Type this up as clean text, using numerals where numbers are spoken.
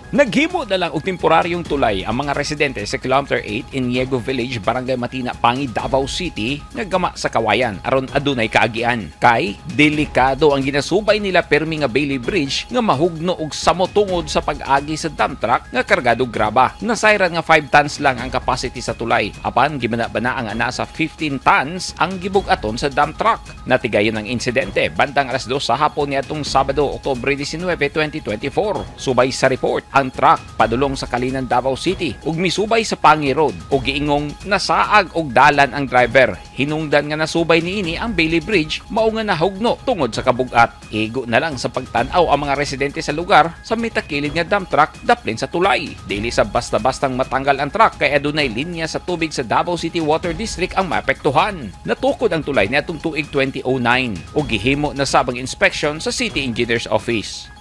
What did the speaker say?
Naghimo na lang og temporaryong tulay ang mga residente sa Kilometer 8 in Niego Village, Barangay Matina, Pangi, Davao City nga gama sa kawayan aron adunay kaagian. Kay delikado ang ginasubay nila permi nga Bailey Bridge nga mahugno og samo tungod sa pag-agi sa dump truck nga kargado graba. Nasayran nga 5 tons lang ang capacity sa tulay, apan gibana-bana ang ana sa 15 tons ang gibug-aton sa dump truck. Natigayon ang insidente bandang alas 2 sa hapon niadtong Sabado, Oktubre 19, 2024. Subay sa report, ang truck padulong sa Kalinan, Davao City ug misubay sa Pangi Road ug giingong nasaag og dalan ang driver. Hinungdan nga nasubay niini ang Bailey Bridge, mao nga nahugno tungod sa kabugat. Igo na lang sa pagtan-aw ang mga residente sa lugar sa mitakilid nga dump truck daplin sa tulay. Dili sa basta-bastang matanggal ang truck kay adunay linya sa tubig sa Davao City Water District ang maapektuhan. Natukod ang tulay niadtong tuig 2009 ug gihimo na sab ang inspection sa City Engineer's Office.